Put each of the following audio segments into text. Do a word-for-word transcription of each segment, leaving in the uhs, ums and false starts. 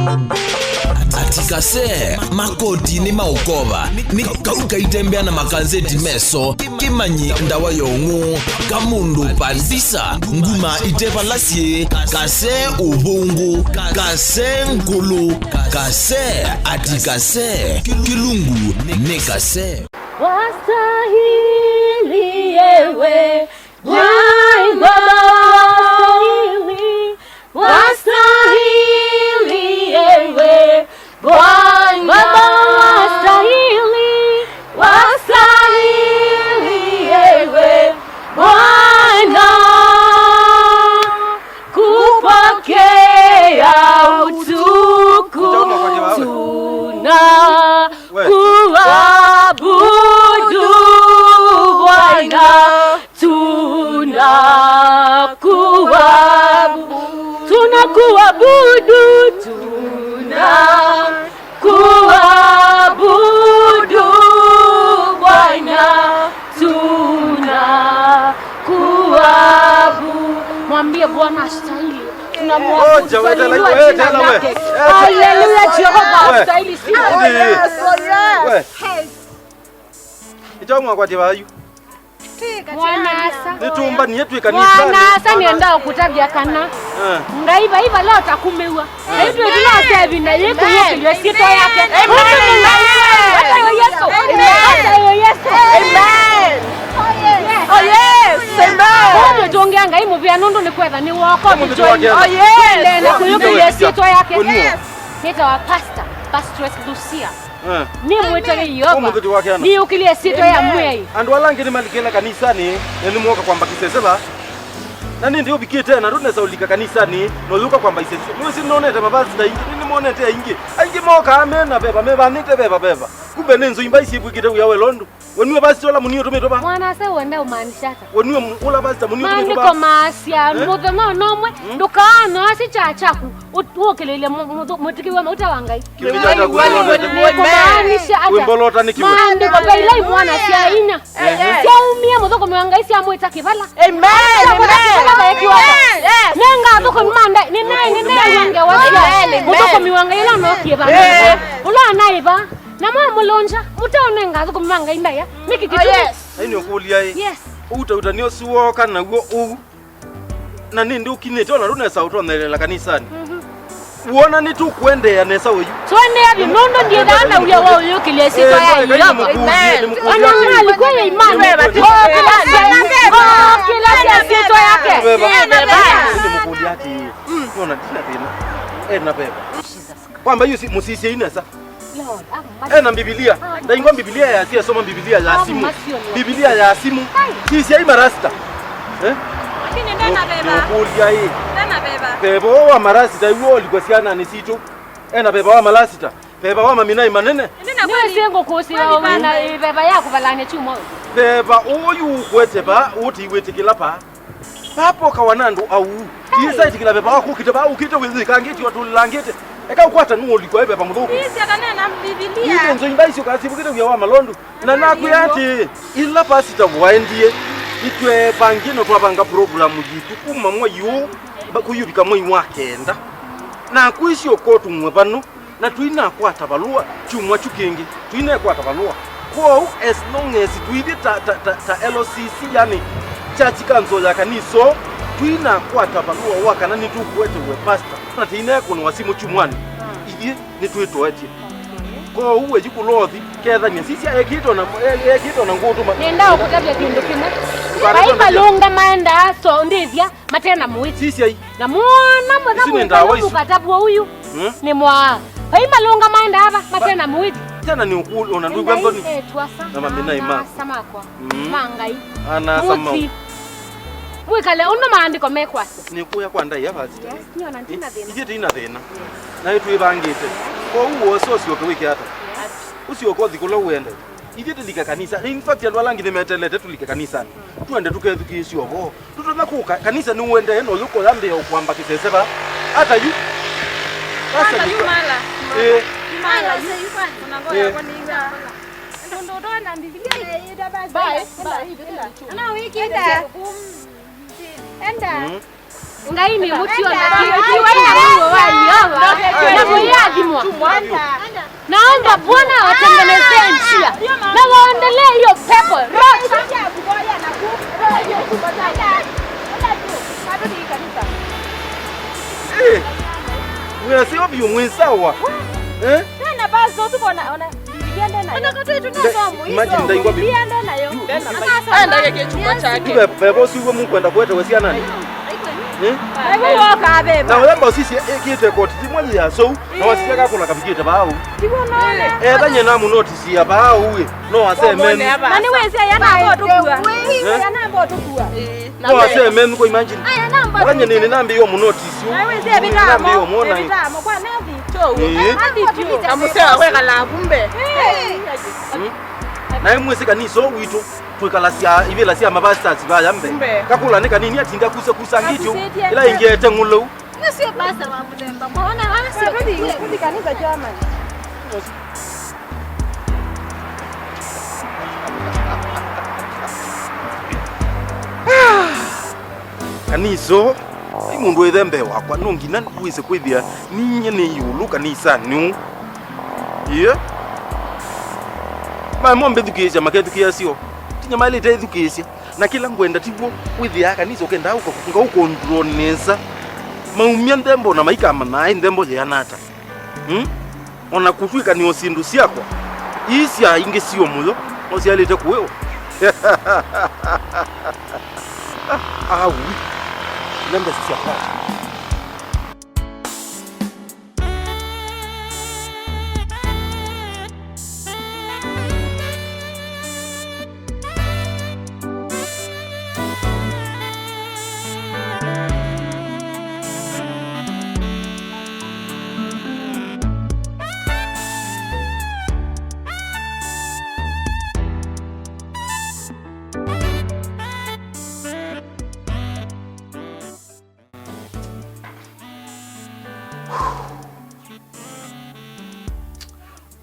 Ati kase, makoti nĩ maũkova, nĩ kau kaitembea na makanzeti meso, kĩmanyi ndawa ya ũng'ũ, kamũndũ pandisa, nguma itevala syĩ, kase ũvũngũ, kase ngũlũ, kase, ati kase, kĩlungu nĩ kase. Wastahili ewe Bwana, wastahili, wastahili ewe Bwana, wastahili, wastahili ewe Bwana kupokea utukufu. Tuna kuabudu Bwana, tuna kuabu-, tuna kuabudu, tuna kuabudu Bwana, tuna kuabu-. Mwambie Bwana astahili. Tunamwabudu. Oja, we, tela, we, tela, we. Haleluya, Jehova astahili sifa. Yes, oh yes. We. Ĩkyo mwakwatie vayu. Mwanasa. Nĩtũmbanie twĩ kanisani. Mwanasa, nĩenda kũkũtavya kana, eh, Ngai vai vala ũtakumĩw'a. Eh. Vai twĩ tũnasya ĩvinda yĩĩ kũyũkĩlw'a syĩtwa yake. Amen. Ũndũ Ngai, ata yo Yesũ. Amen. Ata yo Yesũ. Amen. Oh yes. Amen. Ũndũ tũngĩa Ngai mũvea nũndũ nĩ kwetha nĩ woko. Mũthĩ wa kĩama. Oh yes. Tũndena kũyũkĩlw'a syĩtwa yake. Yes. Nĩtawa Pastor, Pastor Lucia. Eh. Nĩ mwĩtĩkĩli Yeova. Ũmũthĩ ti wa kĩana. Nĩyũkĩlye syĩtwa ya Mwĩai. Andũ ala angĩ nĩmalikĩla kanisanĩ, na nĩmooka kwamba kĩseseva. Na nĩndĩ ũvikĩte, na ndũnesa ũlika kanisanĩ, na ũyũka kwamba iseseva. Nĩwĩsĩ nĩnonete mavasita aingĩ, nĩnĩmonete aingĩ. Aingĩ mokaa me na veva, mevanĩte veva veva. Kumbe nĩ nzũi mbai syĩvw'ĩkĩte wĩa wa ĩlondu. We nue pastor ũla mũnini ũtũmĩtwe va? Mwanase wenda ũmaanisha ata? We nue mu-, ũla pastor mũnini ũtũmĩtwe va? Maandĩko maasya, eh? Mũthenya o na ũmwe, mm, ndũkaanoa sikyaa kyaku, ũt-, ũkĩlĩlye mũ-, mũthu-, mwĩtĩkĩw'a mauta wa Ngai. Kĩlĩlye ata kũmaanisha ata? Wĩmbolota nĩ kĩmwe. Maandĩko vailai mwana sya inya. Ehe. Syaumie mũthũkũmi wa Ngai syamwĩta kĩvala. Amen. Syamwĩta kĩvala. Amen. Yes. Nenga athũkũmi ma Ngai, nĩ nai, nĩ nai ngewa sya, amen, amen, mũthũkũmi wa Ngai ũla ũnookie vandũ. Eh. Ũla anaĩva. Na mwamũlũngya, mũteũnenga athũkũmi ma Ngai ndaĩa. Nĩkĩ kĩtumi? Oh, yes. Ai, nĩũkũlya ĩ. Yes. Ũutautanĩ ũsu wooka naw'o ũu, na nĩndĩ ũkinyĩte, ona ndũnesa ũtonyelela kanisanĩ. Mhm. Wona nĩtũkũendeea nesa ũyu. Tũendeea vyũ, nũndũ ndiendaa na wia wa ũyũkĩlya ĩsyĩtwa ya Yeova. Ona mwalikwa ya imani. Ngokĩlasya, ngokĩlasya ĩsyĩtwa yake. Nĩmũkũlya atĩĩ, nona ndina thĩna. Ena veva. Kwamba yu si-, mũsisye inesa. Lord, have mercy. Ena Mbivilia. Ndaingwa Mbivilia ya, siasoma Mbivilia ya simu. Have mercy on your people. Mbivilia ya simu. Hai. Sisya i marasta. Eh? Lakini ndena veva. Nũkũlya ĩ. Ndena veva. Veva wa marasta iw'o ũlikwa syananĩ sitũ. Ena veva wa marasta. Veva wa maminai manene. Nĩsĩ ngũkũsĩĩa wĩna ĩ veva ya kũvalany'a kyumwa ũyũ. Veva ũyũ ũkwete va, ũtiwĩtĩkĩla va. Papokawa na andũ au. Hey. Isaĩtĩkĩla veva waku ũkĩte vaa, ũkĩte wĩyĩkangĩte, watũlĩlangĩte. Eka ũkwata nũũlikwa e veva mũthũku. Ĩsĩ akanena Mbivilia. Ithe nzoi mbai syũkaa syĩvũkĩte wĩa wa malondu. Na nakwĩa atĩ, ĩla pasita waendie, itweevangie na twavanga programu yitũ kuma mwei ũũ, mba-, kũyũvika mwei wa kenda. Na kwĩsĩ ũkotũmwe vano. Na tũinakwata valũa kyumwa kyu kĩngĩ, tũinekwata valũa. Kwoou, as long as tũithi ta, ta, ta, ta L C C, yani church council ya kanisa ũũ, tũinakwata valũa wa kana nĩtũkũetewe pastor. Na tĩinekũnĩwa simũ kyumwanĩ. Ithyĩ nĩtwĩtoetye. Kwoou, eyu kũla ũthi, kethany'a, sisya, ekĩtwe na, e-, ekĩtwe na ngũtũma. Nĩendaa ũkũtavya kĩndũ kĩmwe. Vai malũnga maendaa so ndĩthya. Mate na mũĩthi. Sisyai. Na mwona mũtha. Ici nĩ ndawa ici. Mũkatavua ũyu. Hmm? Nĩ mwaa. Vai malũnga maendaa va, mate na mũĩthi. Tena nĩ ũkũlya, ona ndũigua nthoni. Enda ĩtwa sa. Na maminai ma. Ana-a-asa makwa. Mm. Ma Ngai. Ana-a-asa mau. Mũthi. Mwĩkale ũndũ maandĩko mekwasya. Nĩ kũya kwa ndaĩa pasita. Yes, niona ndina thĩna. Ithyĩ tĩina thĩna. Na nĩtwĩvangĩte. Kwoou wose ũsyoke wĩke ata? Yes. Ũsyoke ũthi kũla ũende. Ithyĩ tũlike kanisa. In fact, andũ ala angĩ nĩmetelete tũlike kanisanĩ. Twende tũkethukĩĩsye ũvoo. Tũtonya kũka, kanisa nĩũendee na ũyũ kũyambĩĩa ũkwamba kĩseseva. Ata yu? Asa yu mala. Eh. Mala yu. Unangoya kwa nini? Ndio ndo na Biblia. Bye. Bye. Ana wiki enda. Enda. Mm. Ngai nĩ mũtio na kĩwĩna mũuo wa Yeova. Na mũya Naomba Bwana awatengenezee njia na waondolee hiyo pepo. Roho Eh, mwĩaseo vyũ mwĩ sawa. Eh? Tena basi, ũtukona, ona, Biblia ndena yo. Ona katwĩtu nĩ somo, imagine ndaigua Biblia ndena yo. Aenda yeke chumba chake. Ve- veva ũsu iwe mũkwenda kũetewe syananĩ. Eh? Aibu woka beba. Na ũyamba ũsisye ĩkĩte koti timwe ya sou na wasisya kakũla kavikĩte vau. Tiwo none. Etha nye namũnotisia vau ĩ. No aseme. Na nĩ wĩsĩ aya na mbotukua. Aya na mbotukua. No aseme kwa imagine. Aya na mbotukua. Wanye nini nambi yo mũnotisi. Na wĩsĩ evitamo. Evitamo kwa nathi. Chou. Nathi tu. Kamusea kwekala vumbe. Naĩ mwĩsĩ kanisa witũ twĩkalasya ivĩla sya mavasitasi vaya mbee. Kakũla nĩ kanini atinda kusekusa ngitũ ila ingĩete ng'ũlũ. Ũcio pasta wa mũthemba mwaona wala sio kũthi kanisa Germany. Kanisa. Ai mũndũ wĩthe mbee wakwa, no nginya wĩse kwĩthĩa ninyie nĩ ĩũlũ kanisanĩ ũũ. Ĩĩ. Maĩ mo mbĩthukĩĩsya makethukĩĩa syo. Tinya maĩlĩte ĩthukĩĩsya. Na kĩla ngwenda ti w'o wĩthĩaa kanisa ũkendaa ũka ngaũkontrol nesa. Maumya nthembo na maikamanaa nthembo yĩana ata. Hmm? O na kũtw'ĩka nĩ o syĩndũ syakwa, ii sya ingĩ sio mũyo, no syaĩlĩte kũĩwa. Awi, nenda sya kwata.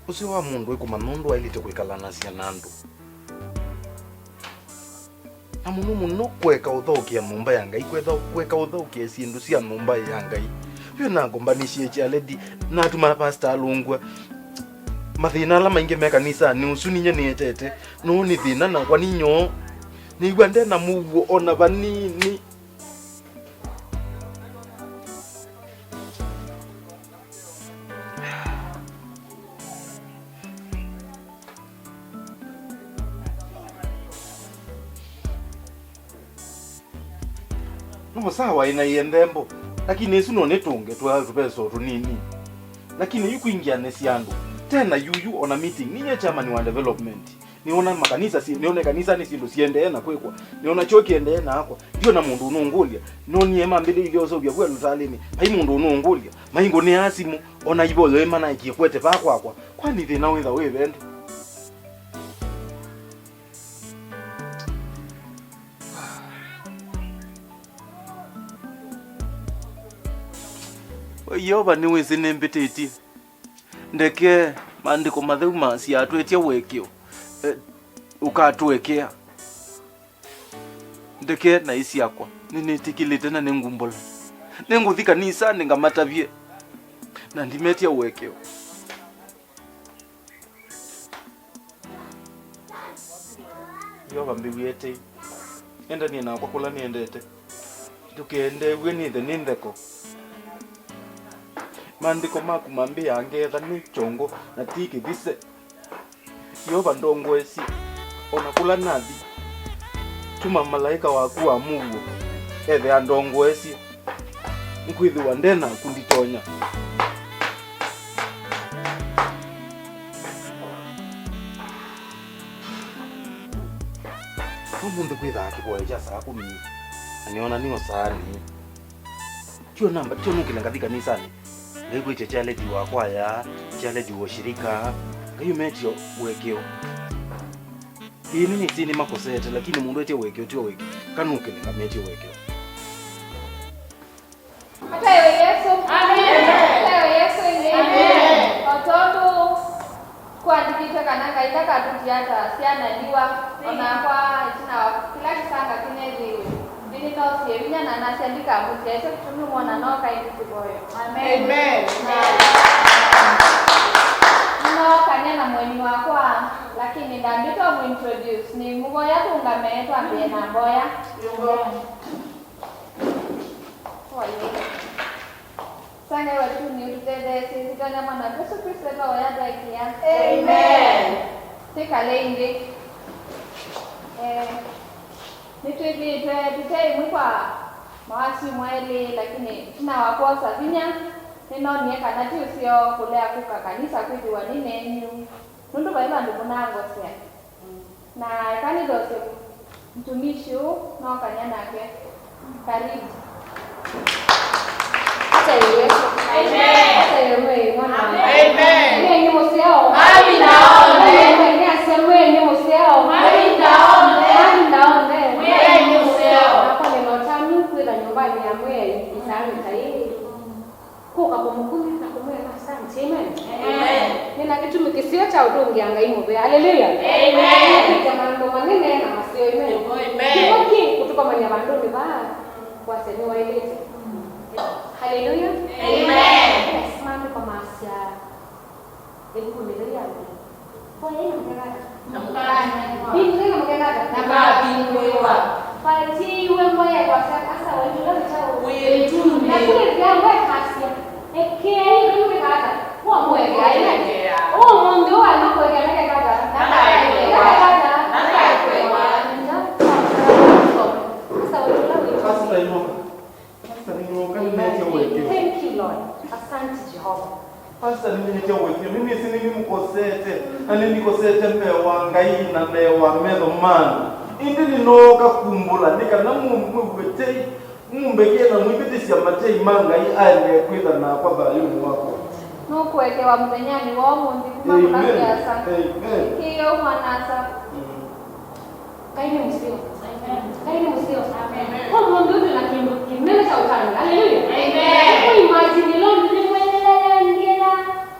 Ũseo wa mũndũ wĩ kũmanya ũndũ waĩlĩte kwĩkalanasya na andũ. Na mũno mũno kũeka ũthaũkĩa nyũmba ya Ngai, kwetha kũeka ũthaũkĩa syĩndũ sya nyũmba ya Ngai. Vyu nakombanisye kyaledi, natuma pasta alũngw'a. Mathĩna ala maingĩ me kanisanĩ ũsu ninyie nĩetete, nũũ nĩ thĩna nakwa ninyoo. Nĩw'a nde na mũuo o na vanini. No sawa ĩna ĩe nthembo, lakini ĩsu no nĩtũnge twa tũvesa o tũnini. Lakini yu kwingĩanĩsya andũ, tena yuyu ona meeting, ninyie chairman wa development. Nĩona makanisa si, nĩona ĩkanisa nĩ syĩndũ siendee na kwĩkwa. Nĩona kyoo kĩendee na akwa. Ndiona mũndũ ũnũngũlya. Nonie mambĩlĩilye ũseũvya vu alũtalĩnĩ. Vai mũndũ ũnũngũlya. Maingũnĩaa simũ. Ona ivoyo ĩmanaekie kwete vaa kwakwa. Kwani thĩna wĩtha wĩ vendu? We Yeova nĩwĩsĩ nĩmbĩtĩtye. Ndeke, Maandĩko Matheu maasya atwetye ũekeo, e, ũkatũekea. Ndeke naĩ syakwa, nĩnĩtĩkĩlĩte na nĩngũmbũla. Nĩngũthi kanisanĩ ngamatavye, na ndimetya ũekeo. Yeova mbĩw'ĩe tei. Endanie nakwa kũla nĩendete. Ndũkendeew'e nĩthe nĩ ntheko. Maandĩko maku mambĩaa ngeetha nĩ kyongo na ti kĩvise. Yeova ndongoesye o na kũla nathi. Tuma malaĩka waku wa mũuo ethe andongoesye. Nĩkwĩthĩwa nde naku nditonya. Ũmũnthĩ kwĩthaa kĩvoya kya saa kũmi, na nĩona nĩ o saa nĩ. Tio namba, tio nũkĩle ngathi kanisanĩ. Ngaĩkwĩtya kyaledi wa kwaya, kyaledi wa ũshirika, ngayũmetyo ũekeo. Ĩĩ, nĩnĩsĩ nĩmakoseete, lakini mũndũ etye ũekeo, tio ũekeo. Kanũkĩle ngametye ũekeo. Ataĩwe Yesũ. Amen. Ataĩwe Yesũ ĩngĩ. Amen. O tondũ kũandĩkĩtwe kana Ngai ndakatũtia ta syana ndiwa, o nakwa ĩtina wa kĩla kĩsanga kĩnethĩiwe, nĩnĩnoosie vinya na nasya ndikamũtia. Ĩkyo kĩtumi ũmwona nooka ĩndĩ kĩvoyo. Amen. Amen. Amen. Twambĩe na mboya. Oye. Ngai wetu nĩ ũtũtetheesye, ĩsyĩtwanĩ ya Mwana Yesũ Kristo twahoya tweekĩa. Amen. Twĩkale ĩngĩ. Eh, nĩtwĩthĩĩtwe tũte ĩmwe kwa mawasyũmwa elĩ, lakini ĩtina wa kwosa vinya, nĩnoonie kana ti ũseo kũlea kũka kanisa kwĩthĩwa nĩ nenyu, nũndũ vai vandũ mũnangosea. Na eka nĩthokye mtumishi ũũ nookany'a nake. Karibu. Ata Yesu. Amen. Ata Yesu, mwana. Amen. Mwĩai nĩ mũseo. Mavinda onthe. Mwĩai nĩ asya, mwĩai nĩ mũseo. Mavinda onthe. Mavinda onthe. Mwĩai nĩ mũseo. Nakwa nĩ na ũtanu kwĩtha nyũmbanĩ ya mwĩai ĩsaanĩ ta yĩĩ. Kũka kũmũkumya na kũmwĩa asante. Amen. Amen. Nĩ na kĩtumi kĩseo kya ũtũngĩa Ngai mũvea. Haleluya. Amen. Nĩkwĩtya maũndũ manene na maseo. Amen. Amen. Kĩvo kĩ kũtũkomany'a vandũnĩ vaa kwasya nĩwaĩlĩte. Haleluya. Amen. Yes, maandĩko maasya ĩvukunĩ yĩu ya mbee. Mboya ĩna mũkekata. Na mũkanewa. Mbingũlĩle mũkekata. Na mũkavingũĩwa. Vatiwe mboya ĩkwasya, Asa waitũ ũla wĩ kyaũ? Wĩ ĩtunĩ. Na kũlĩthya we kasya, Ekeai, ĩndĩ mũkekata. Wamũekea, ĩna. Wamũekea. Ũmũnthĩ ũũ aenda kũekea mekekata. Ndakaekea. Mekekata. Ndakaekea. Asa waitũ ũla wĩ ĩtunĩ. Pastor, ĩnoka. Pastor, nĩnooka nĩnetye ũekeo. Thank you, Lord. Asante, Jehovah. Pastor, nĩnetye ũekeo. Nĩnĩsĩ nĩnĩmũkosete, na nĩnĩkosete mbee wa Ngai na mbee wa metho ma andũ. Ĩndĩ nĩnooka kumbũla, nĩ kana mũ-, mwĩw'e tei, mũmbekee na mwĩvĩtĩsya matei ma Ngai aendee kwĩtha nakwa thayũnĩ wakwa. Nũkũekewa mũthenyanĩ wa ũmũnthĩ kuma kũla kwĩ Asa. Amen. Amen. Ĩkĩĩa ũu mwana-a-asa. Mm. Ngai nĩ mũseo. Amen. Ngai nĩ mũseo. Amen. Kwa mũndũ ũyũ twĩ na kĩndũ kĩnene kya ũtanu. Haleluya. Amen. Kwa imagine ĩla ũndũ nĩmweleangie na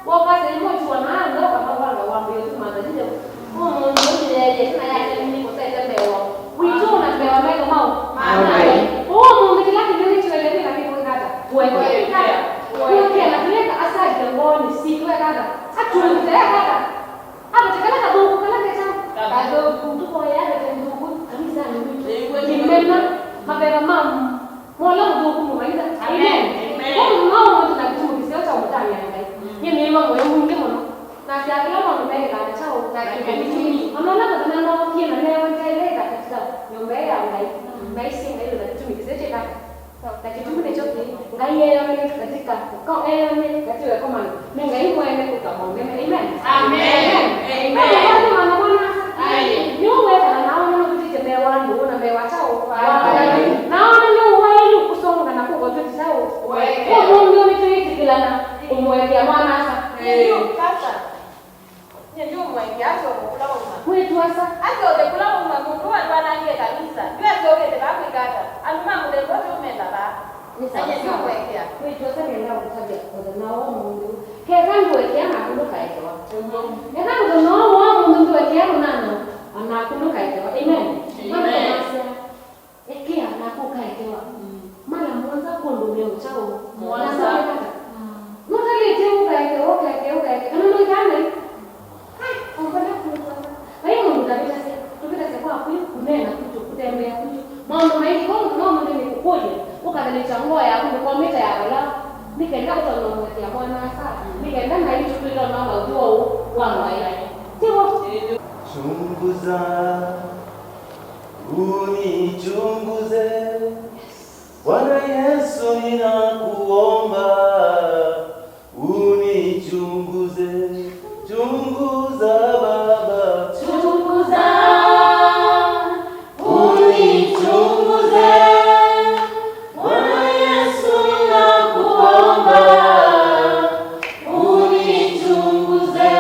wokasa ĩmwe tu wana ando kana wanga wambĩe tu mathalinyo. Kwa mũndũ ũyũ yeye tena yake nĩ kũsete mbeo. Witũ na mbeo meko mau. Amen. Kwa mũndũ kĩla kĩnene kĩwele kĩna kĩkwĩkata. Kuekea. Kuekea. Kuekea na kĩleka asali ngoni si kuekata. Atunze ekata. Avete kala kathũku kala keta. Kathũku. Tũkoya avete nthũku kanisanĩ witũ. Ĩw'e. Kĩmena maveva ma mola mũthũku mũmaitha. Amen. Amen. Amen. Kwa mũthenya wa ũmũnthĩ na kĩtumi kĩseo kya ũmũtanĩa Ngai. Mm. Nyie nĩĩwa mũyo mwingĩ mũno. Nasya kĩla maũndũ mekĩkaa na kyaũ na kĩtumi. Ona ũla mũthenya nookie na neewa ndeeleka katika nyũmba ĩĩ ya Ngai. Mm. Naisye Ngai wĩ na kĩtumi kĩseo kyĩkata. Na kĩtumi nĩkyo kĩĩ, Ngai eyone katika, ko-, eyone katika ĩkomano. Nĩ Ngai mwene kũka maũndũ. Amen. Amen. Amen. Amen. Amen. Amen. Amen. Nĩwe wekana nao nũvĩtĩte mbee wa andũ na mbee wa kyaũ? Wa Ngai. Nao nĩ ũwailu kũsonga na kũkotw'a kyaũ? Weke. Kwa mũndũ nĩtwĩtĩkĩlana kũmũekea mwana-a-asa. Ndio, sasa. Nyie ndiũmũekea asyoke kũla wauma. Mwĩĩtu-a-asa. Asyoke kũla wauma, mũndũ ũũ andwanangie kanisa. Yu asyookĩte vaa kwĩka ata? Andũ ma mũthemba ũsu menda vaa. Nĩ sawa. Na nyie ndiũmũekea. Mwĩĩtu-a-asa nĩenda kũtavya mũthenya wa ũmũnthĩ. Keka ndũekea naku ndũkaekewa. Nĩw'o. Keka mũthenya wa ũmũnthĩ ndũekea mũnana, o naku ndũkaekewa. Amen. Amen. Maandĩko masya, Ekea, naku ũkaekewa. Mm. Mala mũonza kwondũ meũkya ũũ. Mũonza. Naku ũkaekewa. Mm. Nũtalĩtye ũkaekewa, ũkaekewa, ũkaekewa. Kana nũikaa naĩ? Ai, ũmbona kũnza. Vai mũndũ ũtavĩtasya, tũvĩtasya kwaku, kũneena kwitũ, kũtembea kwitũ. Maũndũ maingĩ, kwa mũthenya ũmũnthĩ nĩkũkũlya, ũkathalĩkya ngoo yaku, ndũkomĩte ya vala, nĩ kenda ũtonya ũmwekea mwana-a-asa, nĩ kenda naitũ twĩtona na ũthyũ ũũ wa Ngai. Tiw'o? Chunguza. Unichunguze. Bwana Yesu, ninakuomba, unichunguze. Chunguza, Baba. Chunguza. Unichunguze. Bwana Yesu, ninakuomba, unichunguze.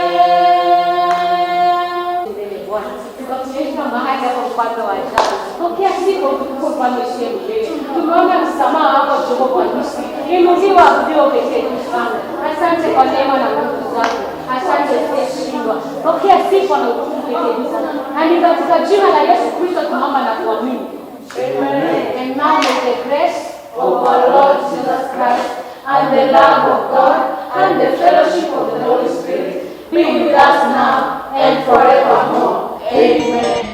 Mbele Bwana. Tukakushusha mahali hapa upande wa ajabu. Pokea sifa, utukufu, ufalme, ushindi milele. Tumeona msamaha wako, Jehova Nisi. Inuliwa, abudiwa, uketie juu sana. Asante kwa neema na nguvu zako. Asante usiyeshindwa. Pokea sifa na utukufu, uketie juu sana. Na ni katika jina la Yesu Kristo tunaomba na kuamini. Amen. And now may the grace of our Lord Jesus Christ and the love of God and the fellowship of the Holy Spirit be with us now and forevermore. Amen.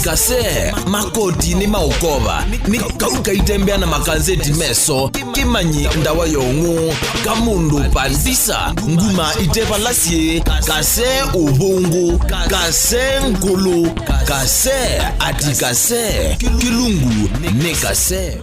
Kase, makoti nĩ maũkova, nĩ kau kaitembea na makanzeti meso, kĩmanyi ndawa ya ũng'ũ, kamũndũ pandisa, nguma itevalasye, kase ũvũngũ, kase ngũlũ, kase ati kase, kĩlungu nĩ kase.